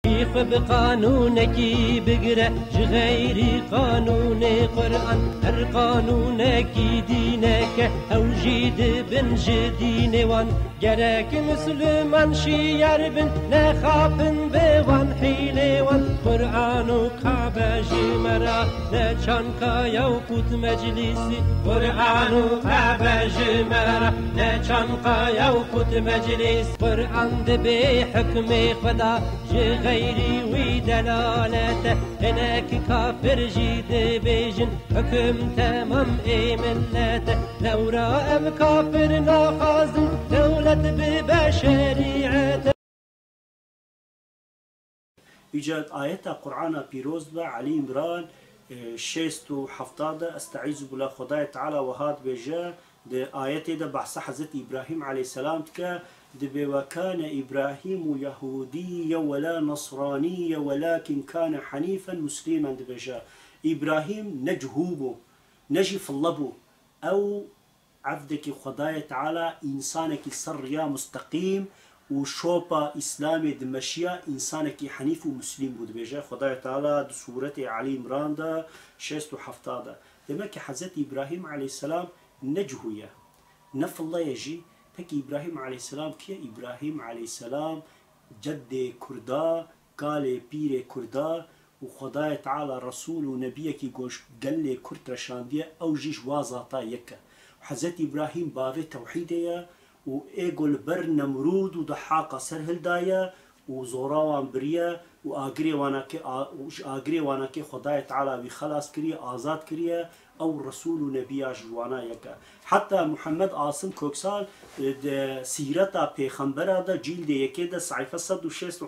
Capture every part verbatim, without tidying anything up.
Xwe bi qanûnekî bigire, ji xeyrî qanûnê Quran, her qanûnekî dîneke, ew jî dibin ji dînê wan. Gerek Misliman şiyar bin, nexapin bi wan hîlê wan. Quran û Kabe ji me re ne çanka ye û qût meclîsî. Quran û Kabe ji me re ne çanka ye û qût meclîs. Quran dibê hukmê Xweda ji xeyrî wî delalete. Hinek kafir jî dibêjin, hukum temam ê millete. Lewra em kafir naxwazin, dewlet bibe şerîete. Îca ayeta Qur'ana pîroz be, Elî Îmran, e, şêst û hefta de, Estaizu billah, Xwedayê Teala wiha dibêje, di ayetê de behsa Hezretî Îbrahîm aleyhisselam dike, dibê: "Ve kâne Îbrahîmu yehûdîye we la nasranîye welâkin kâne henîfen muslîmen," dibêje. Îbrahîm ne cihû bû, ne jî fille bû. Ew evdekî Xwedayê Teala, însanekî ser riya musteqîm û şopa Îslamê dimeşiya, însanekî henîf û muslîm bû, dibêje Xwedayê Teala di sûretê Elî Îmran de, şêst û hefta de. Demek ki Hezretî Îbrahîm aleyhisselam ne cihû ye, ne fille ye jî. Pekî Îbrahîm aleyhisselam kî ye? Îbrahîm aleyhisselam ceddê Kurda, kalê pîrê Kurda û Xwedayê Teala Resul û Nebiyekî goş gelê Kurd re şandiye, ew jî ji wa zata yek e. Hezretî Îbrahîm bavê tewhîdê ye û ê ku li ber Nemrûd û Dihaqa ser hildaye û zora wan biriye û agirê wanakê a-, û ji agirê wanakê Xwedayê Teala wî xelas kiriye, azad kiriye. Ew Resul û Nebiya ji wana yek e. Heta Muhammed Asim Köksal, e, di Sîreta Pêxembera de, cîldê yekê de, sayfe sed û şêst û,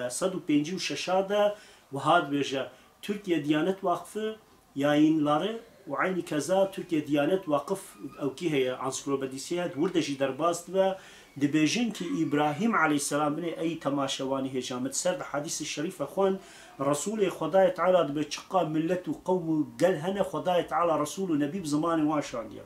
e, sed û pêncî û şeş de wiha dibêje: Türkiye Diyanet Vakfı yayınları ve aynı keza Türkiye Diyanet Vakıf ewkî heye, ansiklopedîsî heye, di wir de jî derbas dibe. Dibêjin ki Îbrahîm aleyhisselam, binê ey temaşevanî hêja min, ser di hadîsê şerîfe xwen, Resûlê Xwedayê Teala dibê çiqa millet û qewm û gel hene, Xwedayê Teala Resul û Nebî bi zimanê wan şandiye.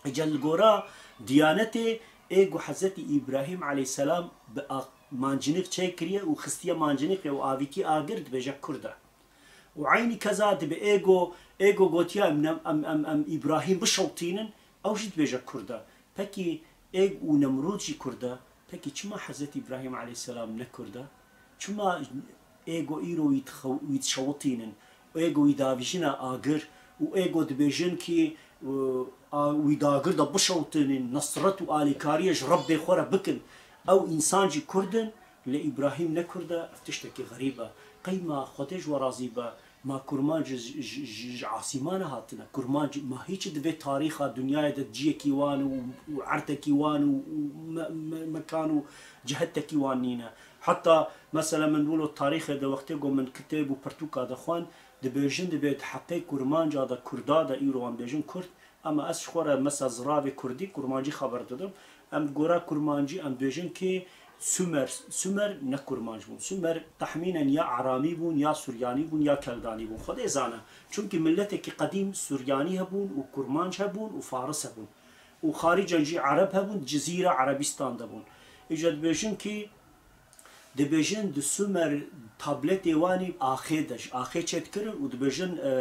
Îca li gora Diyanetê, ê ku Hezretî Îbrahîm aleyhisselam bi a-, manciniq çêkiriye û xistiye manciniqê û avîkî agir, dibêje Kurd e. Û eynî keza dibe ê ku, ê ku gotiya em, em, em, em Îbrahîm bişewtînin, ew jî dibêje Kurd e. Pekî ê û Nemrûd jî Kurd e. Pekî çima Hezretî Îbrahîm aleyhisselam ne Kurd e? Çima ê ku îro wî dixew-, wî dişewitînin, ê ku wî davîjine agir û ê ku dibêjin ki, e, a, wî di agir de bişewitînin, nesret û alîkariyê ji Rebbê xwe re bikin, ew însan jî Kurd in, lê Îbrahîm ne Kurd e, ev tiştekî xerîb e. Qey ma Xwedê ji we razî be, ma kurmanc ji, ji, ji, ji asîmana hatine? Kurmanc ma hîç di vê tarîxa dinyayê de ciyekî wan û, û erdekî wan û, û me, me, mekan û cihetekî wan nîne. Heta mesela min wilo tarîxê de wextê ku min kitêb û pirtûka dixwend, dibêjin dibê di heqê kurmanca de, kurda de, îro em bêjin kurd, ama ez ji xwe re mesela ziravê kurdî, kurmancî xeber didim. Em gora kurmancî em dibêjin ki Sumer, Sumer ne kurmanc bûn. Sumer tehmînen ya Aramî bûn, ya Suryanî bûn, ya Keldanî bûn. Xwedê zane. Çunkî miletekî qedîm Suryanî hebûn û kurmanc hebûn û Faris hebûn. Û xarîcen jî Ereb hebûn, Cizîra Erebîstan de bûn. Îca dibêjin ki, dibêjin di Sumer tabletê wanî axê de, ji axê çêdikirin û dibêjin, e,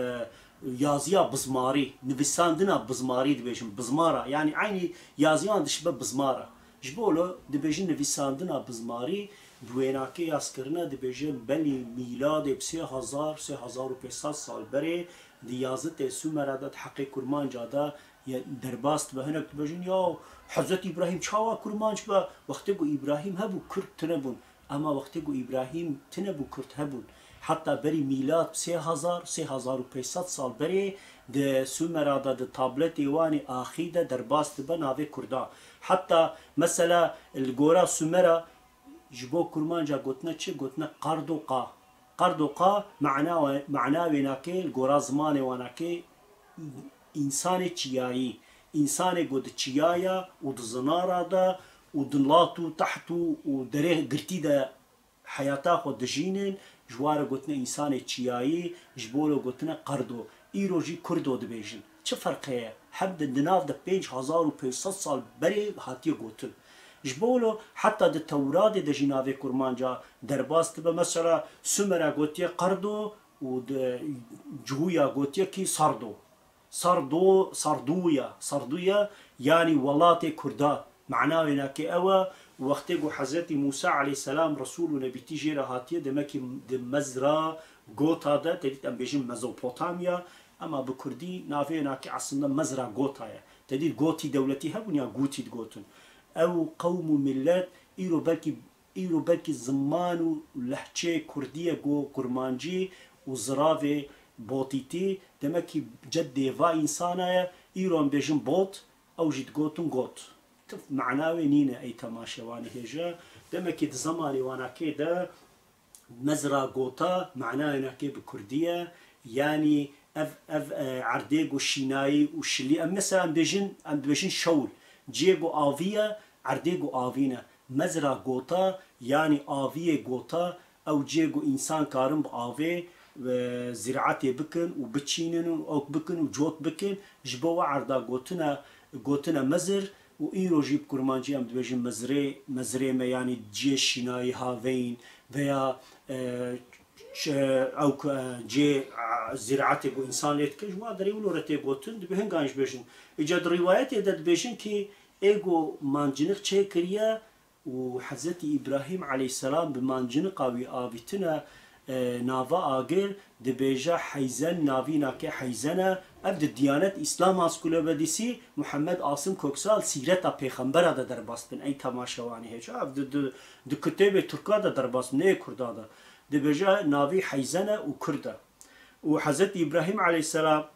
yaziya bizmarî, nivîsandina bizmarî dibêjin, bizmara, yanî eynî yaziyan dişibe bizmara. Ji bo lo dibêjin nivîsandina bizmarî, bi wênakê yaz kirine, dibêjin belî mîladê bi sê hezar, sê hezar û pênc sed sal berê di yazitê Sumera de, di heqê kurmanca de, ye, derbas dibe. Hinek dibêjin, ya Hezretî Îbrahîm çawa kurmanc be? Wextê ku Îbrahîm hebû, kurd tune bûn. Ema wextê ku Îbrahîm tune bû, kurd hebûn. Heta berî mîlad sê hezar, sê hezar û pênc sed sal berê di Sumera de, di tabletê wanî axî de derbas dibe navê kurda. Heta mesela li gora Sumera ji bo kurmanca gotine çi? Gotine Qardoqa. Qardoqa mana we-, mana wênakê li gora zimanê wanakê însanê çiyayî. Însanê ku di çiyaya û di zinara de û di lat û teht û, û derê girtî de heyata xwe dijînin, ji wa re gotine însanê çiyayî, ji bo re gotine Qardo. Îro jî Kurdo dibêjin. Çi ferqe ye? Hem di, di nav de pênc hezar û pênc sed sal berê hatiye gotin. Ji bo wilo heta di Tewratê de jî navê kurmanca derbas dibe. Mesela Sumera gotiye Qerdo û di Cihûya gotiye kî Sardo. Sardo, Sarduya, Sarduya, yanî welatê Kurda. Mana wê nake ew e, wextê ku Hezretî Mûsa aleyhisselam Resûl û Nebîtî jê re hatiye, demekî di Mezra Gota de, te dît em bêjin Mezopotamya, ema bi Kurdî navê nake aslında Mezra Gota ye. Te dît Gotî dewletî hebûn ya Gûtî digotin. Ew qewm û millet îro belkî Îro belkî ziman û lehçeyê kurdî ye ku kurmancî û ziravê botîtî, demekî cedê va însana ye, îro em bêjin bot, ew jî digotin got. Tif mana wê nîne ey temaşevanê hêja. Demekî di zemanê wanakê de Mezra Gota, manayê nakê bi kurdî ye, yanî ev, ev, e, erdê ku şînayî û şilî, em mesela em bêjin, em dibêjin şewl, cihê ku avî ye, erdê ku avî ne. Mezra Gota, yanî aviyê Gota, ew cihê ku însan karin bi avê, e, zîraetê bikin û biçînin û ewk bikin û cot bikin, ji bo we erda gotine, gotine Mezir û îro jî bi kurmancî em dibêjin Mezrê, Mezrê me, yanî cihê şînayî haveyîn veya, e, ç-, ew ku, e, cihê, e, zîraetê ku însan lê dike, ji wan derê wilo re tê gotin, dibê hingan jî bêjin. Îca di rîwayetê de dibêjin kî ê ku manciniq çêkiriye, û Hezretî Îbrahîm aleyhisselam bi manciniqa wî avîtine, e, nava agir, dibêje heyzen, navî nake heyzen e. Ev di Diyanet Îslama Ensiklopedîsî Muhammed Asim Köksal Sîreta Pêxembera de derbas bin. Ey temaşevanê hêja. Ev di, di, di kitêbê Tirka de derbas bin, nê Kurda de. Dibêje navî heyzen e û Kurd e. Û Hezretî Îbrahîm aleyhisselam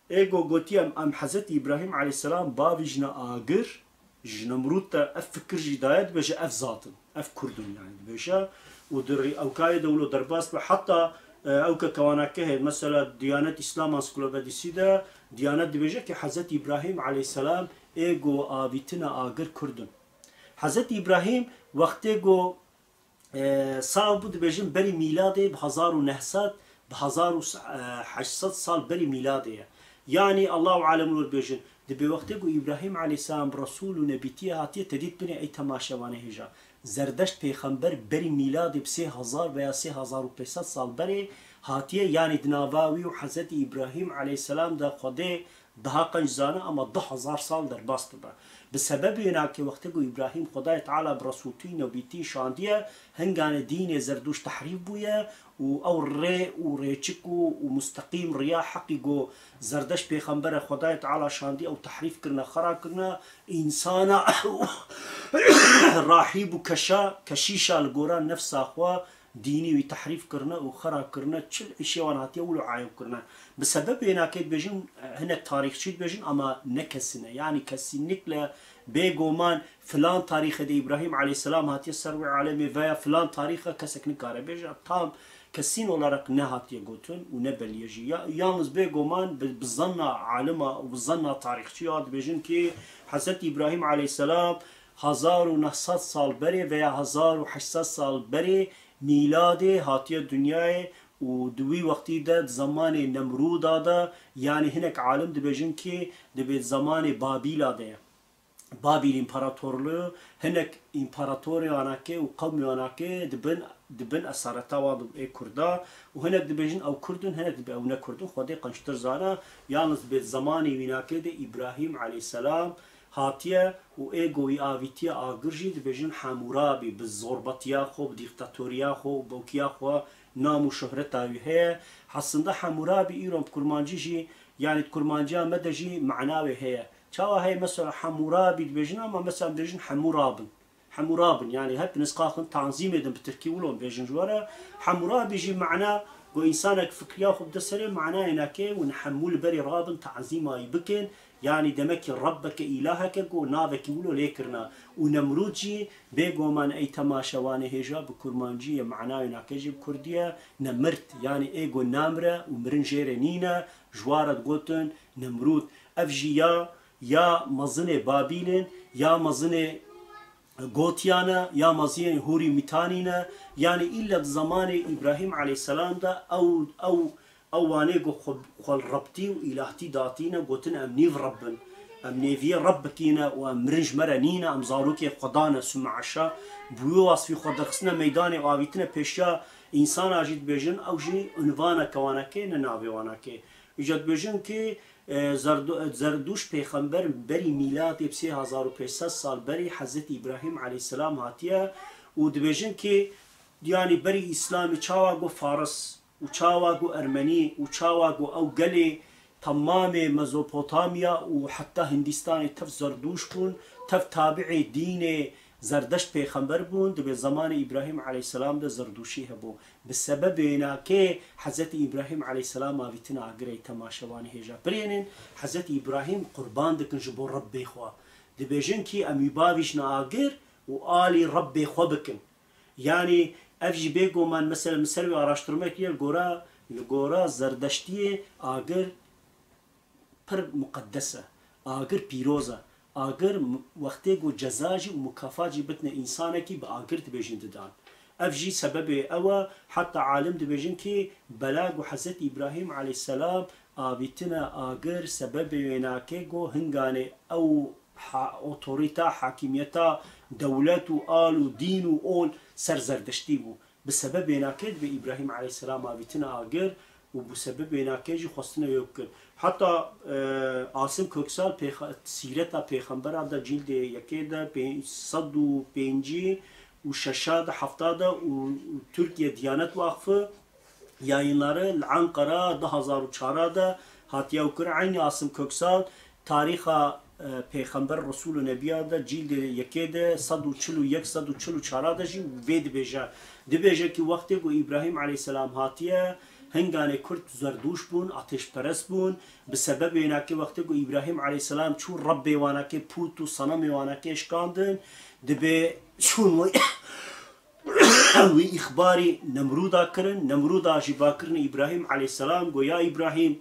Ê go gotiye, em, em Hezretî Îbrahîm aleyhisselam bavîjine agir, ji Nemrûd te ev fikir jî daye, dibêje ev zat in, ev Kurd in, yanî dibêje. Û di rî-, ewkayê de wilo derbas be, heta, e, ewke kewanakehê, mesela Diyanet Îslam Ansiklopedîsî de, Diyanet dibêje ki Hezretî Îbrahîm aleyhisselam ê go avîtine agir Kurd in. Hezretî Îbrahîm wextê go e, sal bû, dibêjin berî mîladê bi hezar û neh sed, bi hezar û heşt sed sal berî mîladê ye. Yanî Allahu alem wilo dibêjin, dibê wextê ku Îbrahîm aleyhisselam bi Resûl û Nebîtiyê hatiye, te dît binê ey temaşevanê hêja. Zerdeşt pêxember berî mîladê bi sê hezar veya sê hezar û pênc sed sal berê hatiye, yanî di nava wî û Hezretî Îbrahîm aleyhisselam de Xwedê Daha qenc zana, ama du hezar sal derbas dibe. Bi sebebê wênakê wextê ku Îbrahîm Xwedayê Teala bi Resûltî û Nebîtî şandiye, hingane dînê Zerdûş tehrîf bûye û ew rê û rêçik û, û musteqîm riya heqî ku Zerdeşt pêxembere Xwedayê Teala şandiye ew tehrîf kirine, xera kirine, însana rahîb û keşa, keşîşa li gora nefsa xwe dînî wî tehrîf kirine û xera kirine, çil îşê wan hatiye wilo ayb kirine. Bi sebebê wênakê dibêjin, hinek tarîxçî dibêjin, ama ne kesî ne. Yanî kesînlikle bêgoman filan tarîxê de Îbrahîm aleyhisselam hatiye ser wê alemê veya filan tarîxe kesek nikare bêje. Tam kesîn olarak nehatiye gotin û ne belî ye jî. Ya, yalnız bêgoman bi, bi zanna alima û bi zanna tarîxçiya dibêjin ki Hezretî Îbrahîm aleyhisselam hezar û neh sed sal berê veya hezar û heşt sed sal berê mîladê hatiye dinyayê û di wî wextî de di zemanê Nemrûda de, yanî hinek alim dibêjin ki dibê di zemanê Babîla de ye. Babîl împaratorluğu, hinek împaratorê anakê û qewmê anakê di bin, di bin esareta wan de ê Kurda û hinek dibêjin ew Kurd in, hinek dibê ew ne Kurd in, Xwedê qençtir zana. Yalnız bi zemanê wînakê de Îbrahîm aleyhisselam hatiye û ê go wî avîtiye agir jî dibêjin Hemûrabî, bi zorbetiya xwe, bi dîktatoriya xwe û bokiya xwe nam û şohreta wî heye. Hesinde Hemûrabî îro bi kurmancî jî, yanî di kurmanciya me de jî mana wê heye. Çawa heye mesela Hemûrabî dibêjin, ama mesela dibêjin Hemûrabin. Hemûrabin, yanî hep nisqaxin tanzîmê din bi tirkî wilo bêjin ji we re. Hemûrabî jî mana ku însanek fikriya xwe bide serê manayê nake û hemû li berê rabin tazîma wî bikin. Yanî demekî Rebbeke, îlaheke ku navekî wilo lê kirina. Û Nemrûd jî bêgoman ey temaşevanê hêja bi kurmancî ye, manayê nake jî bi kurdî ye, nemirt, yanî ê ku namire û mirin jê re nîne, ji wa re digotin Nemrûd. Ev jî ya, ya mezinê Babîl in, ya mezinê Gotiyan e, ya mezinê Hûrî Mîtanî ne. Yanî îlle di zemanê Îbrahîm aleyhisselam de ew, ew, ew wanê ku xwe, xwe li Rebtî û îlahtî datîne, gotin em nîv Reb in. Em nêviyê Reb bikîne û em mirin ji me re nîne, em zarokê Xwedan e, sume'eşa, bi wî wasfî xwe derxistine meydanê û avîtine pêşiya însana jî dibêjin, ew jî unvaneke wanekê, ne navê wanekê. Îca dibêjin ki, e, Zerdo-, Zerdûş pêxember berî mîladê bi sê hezar û pênc sed sal berî Hezretî Îbrahîm aleyhisselam hatiye û dibêjin ki, yanî berî Îslamî çawa got Faris û çawa got Ermenî û çawa got ew gelê temamê Mezopotamya û heta Hindistanê tev Zerdûş bûn, tev tabi'ê dînê Zerdeşt pêxember bûn, dibê zemanê Îbrahîm aleyhisselam de Zerdûşî hebû. Bi sebebê wênakê Hezretî Îbrahîm aleyhisselam avîtine agirê temaşevanê hêja birênin. Hezretî Îbrahîm qurban dikin ji bo Rebbê xwe. Dibêjin kî em wî bavîjne agir û alî Rebbê xwe bikin. Yanî ev jî bê goman, mesela min ser wî araştirme kiriye, li gora, li gora Zerdeştiyê agir pir muqeddes e. Agir pîroz e. Agir m-, wextê ku ceza jî û mukafat jî bitine însanekî bi agir dibêjin didan. Ev jî sebebê ew e, heta alim dibêjin ki bela ku Hezretî Îbrahîm aleyhisselam avîtine agir sebebê wênakê ku hinganê ew ha-, otorîta, hakimiyeta dewlet û al û dîn û ol ser Zerdeştî bû. Bi sebebê wênakê dibê Îbrahîm aleyhisselam avîtine agir û bi sebebê wênakê jî xwestine wê bikin. Heta, e, Asim Köksal pêxa-, Sîreta Pêxembera de cîldê yekê de pê-, sed û pêncî û şeşa de, hefta de û, û Türkiye Diyanet Vakfı Yayınları li Ankara du hezar û çar de hatiye ew kir. Eynî Asim Köksal tarîxa, e, Pêxember Resûl û Nebiya de cîldê yekê de sed û çil û yek, sed û çil û çar de jî vê dibêje. Dibêje ki wextê ku Îbrahîm aleyhisselam hatiye, hinganê Kurd zerdûş bûn, ateşperest bûn. Bi sebebê wênakê wextê ku Îbrahîm aleyhisselam çû Rebbê wanakê pût û senemê wanakê şikandin, dibê çûn wî îxbarî Nemrûda kirin. Nemrûda jî va kirin Îbrahîm aleyhisselam, got, ya Îbrahîm,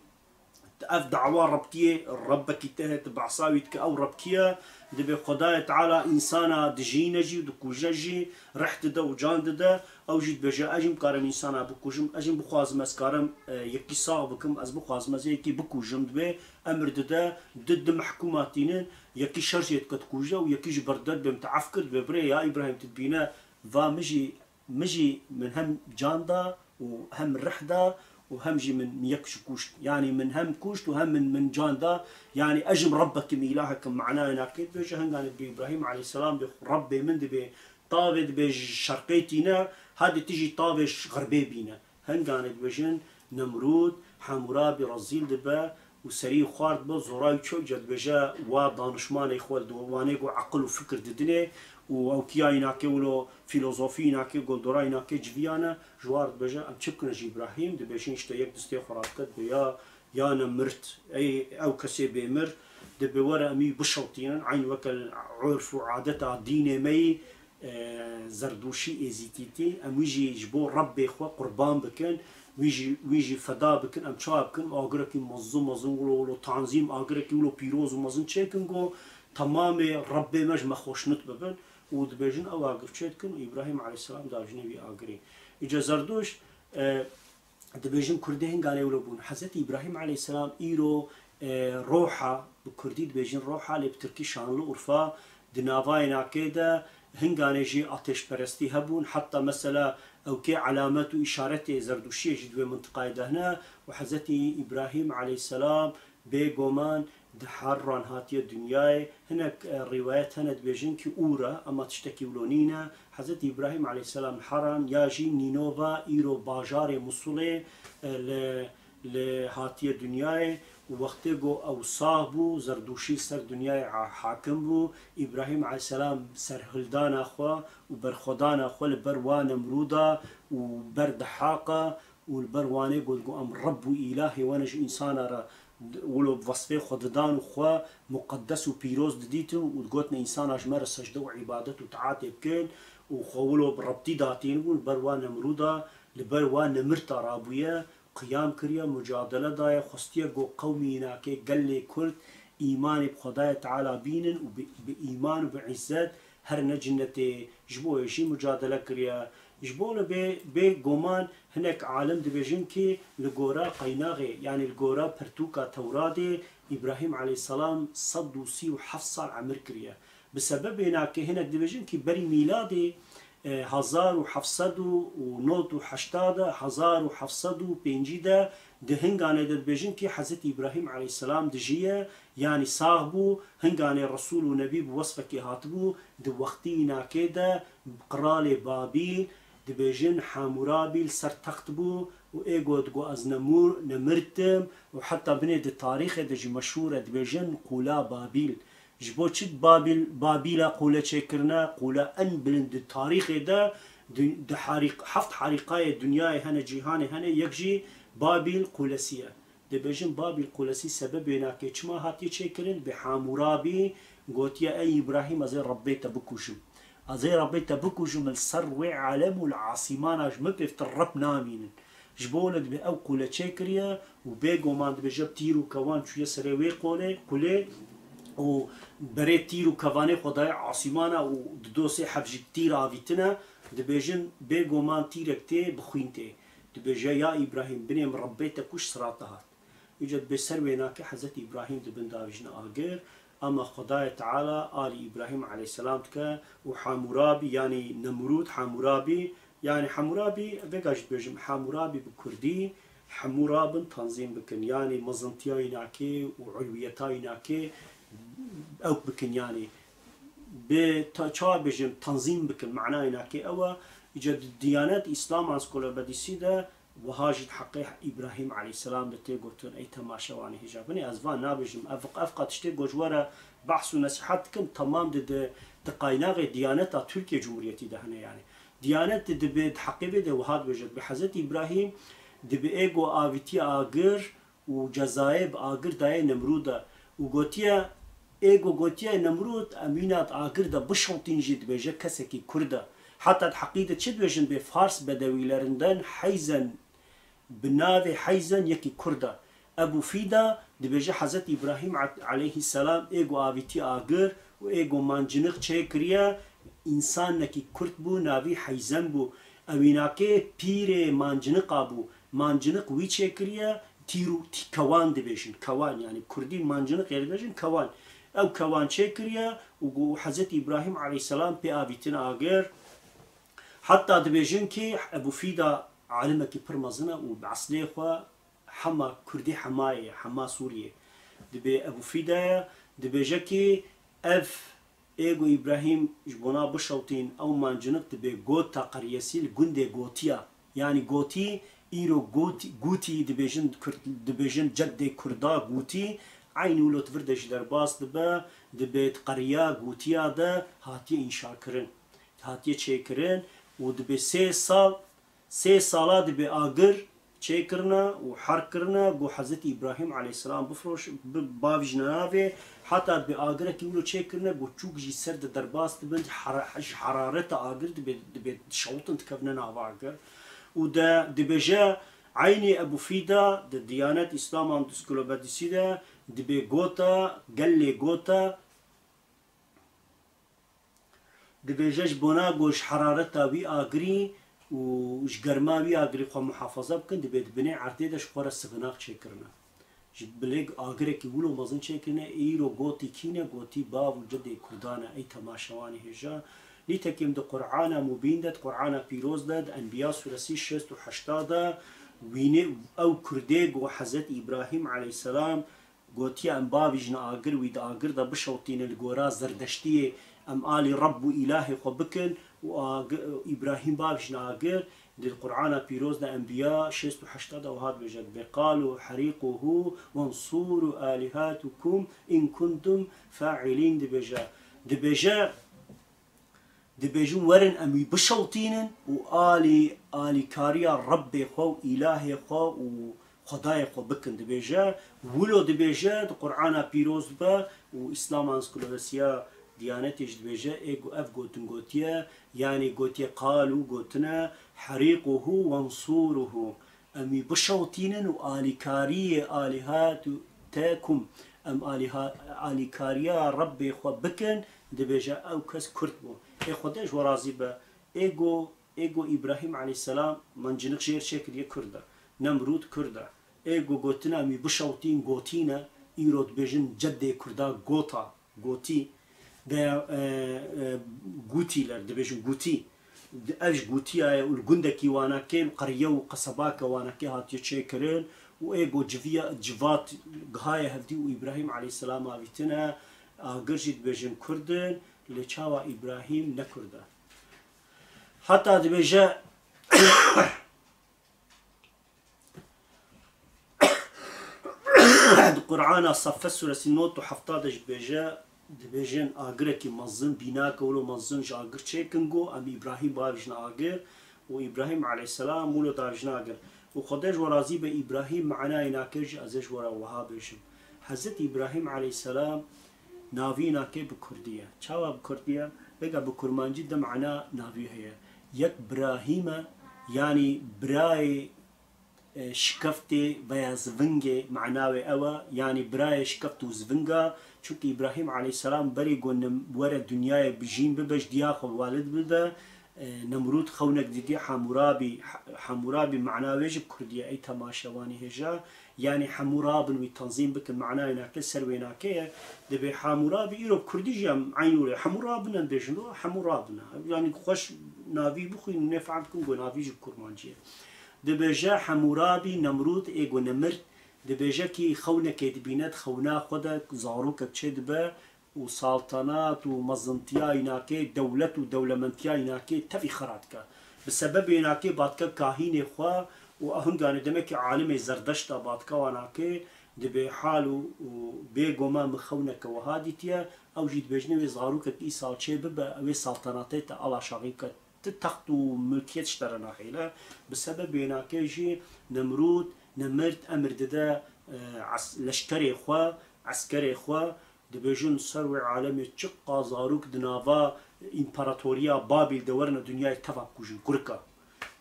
ev dawa Rebtiyê, Rebbekî te heye, tu behsa wî dike, ew Reb kî ye? Dibê Xwedayê Teala însana dijîne jî, dikuje jî, rih dide û can dide. Ew jî dibêje, ez jî bikarim însana bikujim, ez jî bixwazim, ez karim, e, yekî sax bikim, ez bixwazim, ez ê yekî bikujim. Dibê emir dide, di, di mehkûma tînin, yekî şer jê dike dikuje û yekî ji ber dide, dibê min te ef kir, dibê birê ya Îbrahîm, tu dibîne, va min jî Min jî, min hem can da û hem rih da û hem jî min yek ji kuşt. Yanî min hem kuşt û hem min, min can da. Yanî ez jî Rebbek im, îlahek im, manayê nakê dibêje. Hinganê dibê Îbrahîm aleyhisselam dibê Rebbê min, dibê tavê, dibê ji şerqê tîne, hadê tu jî tavê ji xerbê bîne. Hinganê dibêjin Nemrûd, Hamûrabî rezîl dibe û serî xwar dibe, zora wî ço, îca dibêje wa danişmanê xwe, di wanê ku eqil û fikir didinê û ew kiya înakê wilo fîlozofî înakê, goldora înakê civiyane, ji war dibêje, em çi bikin ji Îbrahîm? Dibêjin işte yek distê xwe radike, dibê ya, ya Nemrûd, ey ew kesê bêmir, dibê were em wî bişewtînin, eyn weke urf û adeta dînê me yî, e, zerdûşî, êzîdîtî, em wî jî ji bo Rebbê xwe qurban bikin, wî jî, wî jî feda bikin, em çawa bikin? Agirekî mezin mezin wilo, wilo tanzîm, agirekî wilo pîroz û mezin çêkin ku temamê Rebbê me ji me xweşnut bibin û dibêjin ew agir çêdikin û Îbrahîm aleyhisselam diajine wî agirê. Îca zerdûş, e, Dibêjin Kurdê hinganê wilo bûn. Hezretî Îbrahîm aleyhisselam îro, e, Roha, bi Kurdî dibêjin Roha, lê bi Tirkî Şanlıurfa, di navayê nakê de hinganê jî ateşperestî hebûn. Heta mesela ewkê elamet û îşaretê Zerdûşiyê jî di wê mintiqayê de hene û Hezretî Îbrahîm aleyhisselam bêgoman di Harran hatiye dinyayê. Hinek, e, rîwayet hene dibêjin ki Ûr e, ema tiştekî wilo nîne. Hezretî Îbrahîm aleyhisselam li Haran ya jî Nînova, îro bajarê Musulê, e, li, li hatiye dinyayê û wextê ku ew sax bû, zerdûşî ser dinyayê ha-, hakim bû. Îbrahîm aleyhisselam serhildana xwe û berxwedana xwe li ber wa Nemrûda û ber Dihaqa û li ber wanê got, got, em Reb û Îlahê we ne, ji însana re wilo vesfê xwe didan û xwe muqeddes û pîroz didîtin û digotin, însana ji me re secde û îbadet û taatê bikin û xwe wilo bi Rebtî datîn bûn, li ber wa Nemrûda, li ber wa Nemirta rabûye, qiyam kiriye, mucadele daye, xwestiye got qewmî înakê gelê Kurd îmanê bi Xwedayê Teala bînin û bi, bi îman û bi îzzet herine cinnetê. Ji bo wê jî mucadele kiriye. Ji bo li bê, bê goman hinek alim dibêjin ki li gora qeynaxê, yanî li gora pirtûka Tewradê, Îbrahîm aleyhisselam sed û sî û heft sal emir kiriye. Bi sebebê nakê hinek dibêjin ki berî mîladê, e, hezar û heft sed û nod û heşta de, hezar û heft sed û pêncî de, di hinganê de dibêjin ki Hezretî Îbrahîm aleyhisselam dijiye, yanî sax bû, hinganê Resul û Nebî bi wesfekê hatibû, di wextî nakê de qiralê Babîl, dibêjin Hamûrabî li ser text bû û ê got, got, "Ez nemûr, nemirtim" û heta binê di tarîxê de jî meşhûr e, dibêjin Qûla Babîl. Ji bo çi Babîl, Babîla qûle çêkirine? Qûle en bilind di tarîxê de, di, di harîq-, heft harîqayê dinyayê hene, cîhanê hene, yek jî Babîl qûlesî ye. Dibêjin Babîl qûlesî sebebê nakê çima hatiye çêkirin? Bi Hamûrabî gotiye, "Ey Îbrahîm, ez ê Rebbê te bikujim. Ez ê Rebbê te bikujim li ser wê alem û li asîmana ji min pêvtir Reb namînin." Ji bo wilo dibê ew qûle çêkiriye û bêgoman dibêje tîr û kewan çûye serê wê qolê, qulê û berê tîr û kevanê xwe daye asîmana û di dosê heb jî tîr avîtine. Dibêjin bêgoman tîrek tê bi xwîn tê. Dibêje, "Ya Îbrahîm, binê min Rebbê te kuj sirata hat." Îca dibê ser wê nake Hezretî Îbrahîm dibin davîjine agir, ama Xwedayê Teala alî Îbrahîm aleyhisselam dike û Hamûrabî, yanî Nemrûd, Hamûrabî, yanî Hamûrabî, vêga jî dibêjim, Hamûrabî bi kurdî, Hemûrabin tanzîm bikin, yanî mezintiya wî nake û ulwiyeta wî nake ew bikin, yanî bi ta-, çawa bêjim, tanzîm bikin, manayê nake ew e. Îca di Diyanet Îslam Ansiklopedîsî de Wiha jî di heqê Îbrahîm aleyhisselam de tê gotin, ey temaşevanê hêja. Binê ez van nabêjim, ev, ev qat tiştê ku ji we re behs û nesîhet dikim, temam di, di, di qaynaxê Diyaneta Tirkiye Cumhuriyetî de hene yanî. Diyanet di, dibê, di heqê vê de wiha dibêje, dibê Hezretî Îbrahîm dibê ê ku avîtiye agir û cezayê bi agir dayê Nemrûda û gotiye, ê ku gotiye Nemrûd, em wîna di agir de bişewtîn jî dibêje kesekî Kurd e. Heta di heqî de çi dibêjin bê Fars bedewîlerinden heyzen, bi navê heyzen yekî Kurd e. Ebû Fîda dibêje Hezret Îbrahîm a-, aleyhîsselam ê ku avîtî agir û ê ku manciniq çêkiriye, însanekî Kurd bû, navî Heyzen bû. Ewînakê pîrê manciniqa bû. Manciniq wî çêkiriye, tîr û tî-, kewan dibêjin. Kewan, yanî kurdî manciniqê dibêjin kewan. Ew kewan çêkiriye û ku Hezret Îbrahîm aleyhîsselam pê avîtin agir. Heta dibêjin kî Ebû Fîda alimekî pir mezin e û bi eslê xwe hema kurdî Hemayê ye, Hema Sûriyê. Dibê Ebû Fîda ye, dibêje kî ev ê ku Îbrahîm ji bona bişewtîn ew manciniq dibê gota qeriyesî li gundê Gotiya. Yanî Gotî, îro Gotî, Gûtî dibêjin, Kurd, dibêjin ceddê Kurda Gûtî. Eynî wilo di vir de jî derbas dibe, dibê di qeriya Gûtiya de hatiye înşakirin. Hatiye çêkirin û dibê sê sal, sê sala dibê agir çêkirine û herk kirine, ku Hezretî Îbrahîm aleyhîsselam bifiroş, bi-, bavîjine navê, heta dibê agirekî wilo çêkirine, ku çûk jî ser de derbas dibin, hera-, ji herareta agir dibê, dibê dişewtin dikevine nava agir. Û de dibêje, eynî Ebû Fîda di Diyanet Îslam Ansiklopedîsî de dibê gota, gelê gota, Dibêje ji bona ku ji herareta wî agirî û ji germa wî agirî xwe muhafaza bikin, dibê di binê erdê de ji xwe re sivinax çêkirine. Ji bilê agirekî wilo mezin çêkirine, îro Gotî kî ne, Gotî bav û cedê Kurdan e, ey temaşevanê hêja. Nîtekim di Qur'ana Mubîn de, di Qur'ana Pîroz de, di Enbiya sûresî şêst û heşta de wînê ew Kurdê ku Hezret Îbrahîm aleyhîsselam Gotiye, em bavîjin agir, wî di agir de bişewtînin li gora Zerdeştiyê, em alî Reb û Îlahê xwe bikin û agi-, Îbrahîm bavîjin agir. Di Qur'ana Pîroz de Enbiya şêst û heşta de wiha dibêje, dibê, "Qalu heriquhu wansuru alihatukum in kuntum fa'ilin," dibêje. Dibêje, Dibêjin, "Werin em wî bişewtînin û alî, alîkariya Rebbê xwe û Îlahê xwe û Xwedayê xwe bikin." Dibêje, wilo dibêje, di Qur'ana Pîroz be û Îslam Ansiklopedîsiya Diyanetê jî dibêje, ê gu-, ev gotin gotiye, yanî gotiye, "Qalû", gotine, "Herîquhu wensuruhu." Em wî bişewtînin û alîkariyê alîhatu tekum, em alîha-, alîkariya Rebbê xwe bikin, dibêje ew kes Kurd bû. Ê Xwedê ji we razî be. Ê go Ê ku Îbrahîm aleyhisselam mancinik jêr çêkiriye Kurd e. Nemrûd Kurd e. Ê ku gotina em wî bişewtîn gotîn e, îro dibêjin ceddê Kurda gota, gotî. Veya, e, e, gutîler, dibêjin gutî. Di-, ev ji gutiya ye û li gundekî Wanakê, li qeriye û qesebake Wanakê hatiye çêkirin û ê ku civiya, civat gihaye hevdî û Îbrahîm aleyhisselam avîtine, agir jî dibêjin Kurd in, lê çawa Îbrahîm ne Kurd e? Heta dibêje, di Qur'ana Saffet suresi nod û hefta de jî dibêje, dibêjin agirekî mezin, bînake wilo mezin ji agir çêkin, got, em Îbrahîm bavêjin agir û Îbrahîm aleyhisselam wilo davêjin agir. Û Xwedê ji we razî be, Îbrahîm manayê nake jî ez ê ji we re wiha bêjim. Hezret Îbrahîm aleyhisselam navî nake bi kurdî ye. Çawa bi kurdî ye? Vêga bi kurmancî du mana navî heye. Yek Birahîm e, yanî birayê, e, şikeftê veya zivingê, mana wê ew e, yanî birayê şikeft û zivinga. Çunkî Îbrahîm aleyhisselam berî ku nim-, were dinyayê bijîn bibe, ji diya xwe welid bibe, e, Nemrûd xewnek didî Hamûrabî, Ha-, Hamûrabî mana wê jî bi kurdî ye, ey temaşevanî hêja. Yanî hemû rabin wî tenzîm bikin, manayê nake ser wê nake ye. Dibê hemû rabin, îro bi kurdî jî em eynû rê hemû rabin em bêjin, lo hemû rabin e. Yanî xweş navî bixwînin, nê fehm bikin ku navî jî bi kurmancî ye. Dibêje hemû rabî Nemrûd ê ku nemir, dibêje kî xewnekê dibîne, di xewna xwe de zarokek çê dibe, û saltanat û mezintiya înakê, dewlet û dewlementiya înakê tevî xira dike. Bi sebebê înakê ba dike kahînê xwe û hinganê demekî alimê Zerdeşta ba dike wanakê, dibê hal û, û bê goma min xewneke wiha dîtiye, ew jî dibêjine wê zarokek îsal çê bibe, ew ê saltanatê te ala şaxî bike. Ti text û milkiyet ji te re nahêle. Bi sebebê înakê jî Nemrûd, Nemrd emir dide, e, es-, leşkerê xwe, eskerê xwe, dibêjin ser wê alemê çiqa zarok di nava împaratoriya Babîl de werine dinyayê teva bikujin, kurika.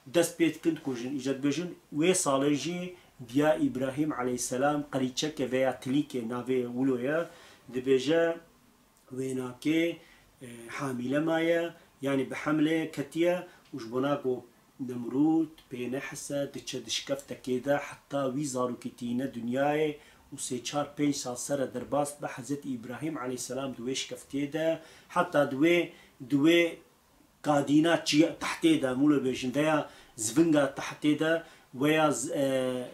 Dest pê dikin dikujin. Îca dibêjin, wê salê jî diya Îbrahîm aleyhisselam qelîçeke veya tilîkê navê wilo ye, dibêje, wênakê, e, hamîle maye, yanî bi hemlê ketiye û ji bona ku Nemrûd pê nehise, diçe di şikeftekê de heta wî zarokî tîne dinyayê û sê çar pênc sal sere derbas dibe, Hezretî Îbrahîm aleyhisselam di wê şikeftiyê de, heta di wê, di wê kadîna çiya, tehtê de, em wilo bêjin, veya zivinga tehtê de, veya z-, e,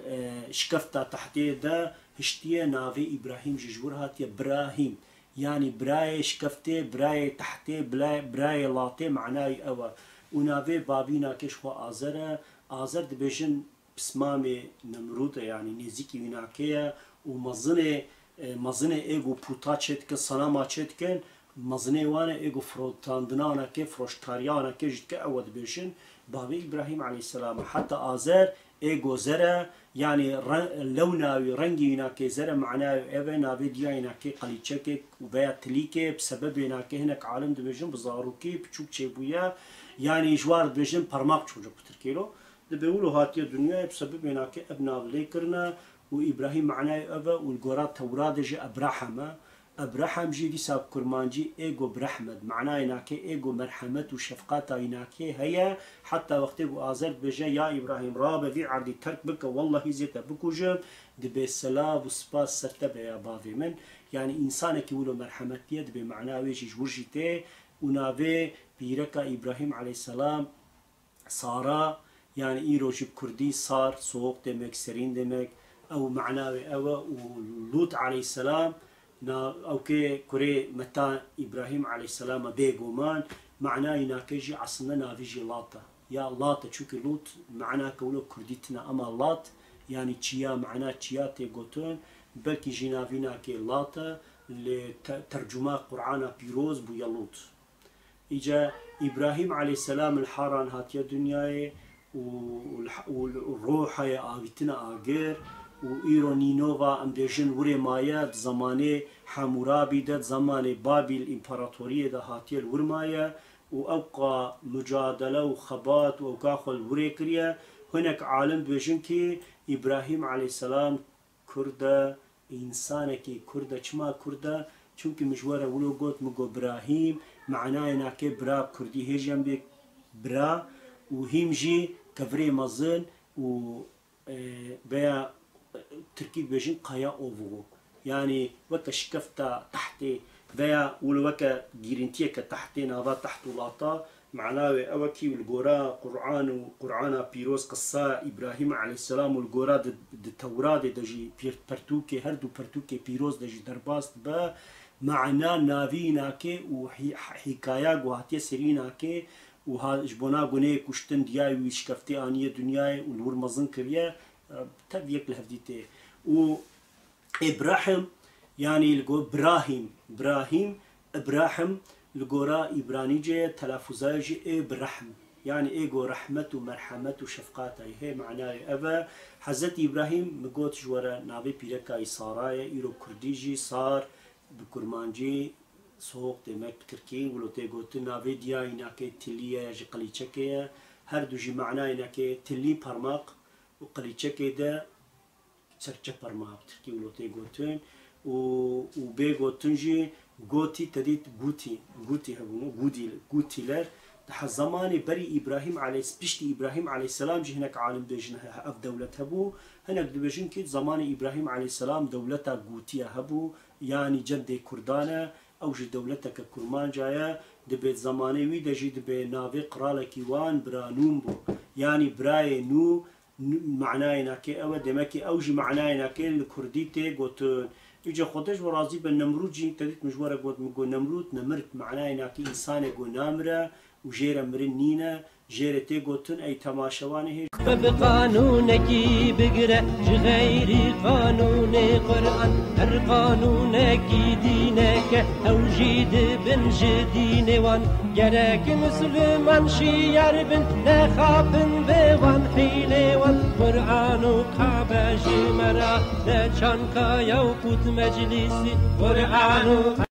e, şikefta tehtê de hiştiye, navê Îbrahîm jî ji wir hatiye, Birahîm. Yanî birayê şikeftê, birayê tehtê, bila-, birayê latê manayî ew e. Û navê babînakê ji xwe Azer e. Azer dibêjin pismamê Nemrûd e, yanî nêzîkî wînakê ye û mezinê, e, mezinê ê ku puta çêdikin, senama çêdikin, mezinê wan e ê ku firotandina wanakê, firoşkariya wanakê jî dike, ew e dibêjin. Bavê Îbrahîm aleyhisselam e. Heta Azer ê ku zer e, yanî re-, lewna wî, rengî wînakê zer e, manaya wî ev e, navê diya wînakê qelîçekê veya tilîkê, bi sebebê wînakê hinek alim dibêjin bi zarokî piçûk çêbûye, yanî ji war dibêjin parmak çocuk bi tirkî lo. Dibê wilo hatiye dinyayê, bi sebebê wînakê ev nav lê kirine û Îbrahîm manayê ev e û li gora Tewratê jî Ebraham e. Ebraham jî dîsa bi kurmancî ê ku bi rehmet, manayê wînakê ê ku merhemet û şefqata wînakê heye, heta wextê ku Azer dibêje, ya Îbrahîm, rabe vî erdî terk bike, wellahî zê te bikujim, dibê selav û spas ser te be ya bavê min. Yanî însanekî wilo merhemetî ye, dibê mana wê jî ji wir jî tê û navê pîreka Îbrahîm aleyhisselam Sara, yanî îro jî bi kurdî sar, soğuk demek, serîn demek, ew mana wê ew e û Lût aleyhisselam, na, ew kê kurê meta Îbrahîm aleyhisselam e bêguman, mana wînakê jî aslında navî jî Lat e. Ya Lat e, çunkî Lût manake wilo kurdî tine, ema Lat, yanî çiya, mana çiya tê gotin, belkî jî navînakê Lat e, lê te-, tercuma Qur'ana pîroz bûye Lût. Îca Îbrahîm aleyhisselam li Haran hatiye dinyayê û, û, û rohayê avîtine agir û îro Nînova em bêjin wirê maye, di zemanê Hamûrabî de, di zemanê Babîl împaratoriyê de hatiye li wir maye û ewqa mucadele û xebat û ewka xwe li wirê kiriye. Hinek alim dibêjin kî Îbrahîm aleyhisselam Kurd e, însanekî Kurd e. Çima Kurd e? Çimkî min ji we re wilo got, min got Birahîm, manayê nake bira bi kurdî hêjî em bê bira, û hîm jî kevirê mezin û, e, veya, e, tirkî dibêjin kaya ovuğu. Yanî weke şikefta tehtê veya wilo weke gîrintiyeke tehtê nava teht û lata, mana wê ew e kî li gora Qur'an û Qur'ana pîroz qisa Îbrahîm aleyhisselam û li gora di, di Tewradê de jî pîr-, pertûkê, her du pertûkê pîroz de jî derbas dibe, mana navî nake û hî-, hîkaya ku hatiye serî nake û ha, ji bona guneyê kuştin diyayê wî şikeftê aniye dinyayê û li wir mezin kiriye, e, tev yek li hevdî tê. Û Îbrahim, yanî li go-, Brahîm, Brahîm, Îbrahim, li gora Îbranîce ye, telafuzayê jî ê bi rehm. Yanî ê go rehmet û merhemet û şefqata ye. Hê manayê ev e. Hezretî Îbrahîm mi got ji we re navê pîreka wî Sara ye, îro kurdî jî Sar, bi kurmancî soğuk demek bi tirkî, wilo tê gotin, navê diyayî nake tilî ye, ji qilîçekê ye. Her du jî manayê nake tilî parmak û qilîçekê de serçe parmağı bi tirkî wilo tê gotin. Û, û bê gotin jî gotî te dît gûtî, gûtî hebûn, gûdî, gûtîler. Daha zamanê berî Îbrahîm aleyhis-, piştî Îbrahîm aleyhisselam jî hinek alim dibêjin he-, ev dewlet hebû. Hinek dibêjin ki zamanê Îbrahîm aleyhisselam dewleta gûtiye hebû, yanî cendê kurdan e. Ew jî dewleteke kurmanca ye. Dibê zamanê wî de jî dibê navê qiralekî wan Bira Nûn bû. Yanî birayê Nû, N-, manayê nake ew e, demekî ew jî manayê nake li kurdî tê gotin. Îca Xwedê ji we razî be, Nemrûd jî te dît min ji we re got, min got, Nemrûd nemir, manayê nake însanê ku namire û jê re mirin nîne, jê re tê gotin, ey temaşevanê hêj. Xwe bi qanûnekî bigire, ji xeyrî qanûnê Quran, her qanûnekî dîneke, ew jî dibin ji dînê wan. Gerek Misliman şiyar bin, nexapin vê wan hîlê wan. Quran û Kabe ji me re ne çanka ya û qut meclîsî. Quran û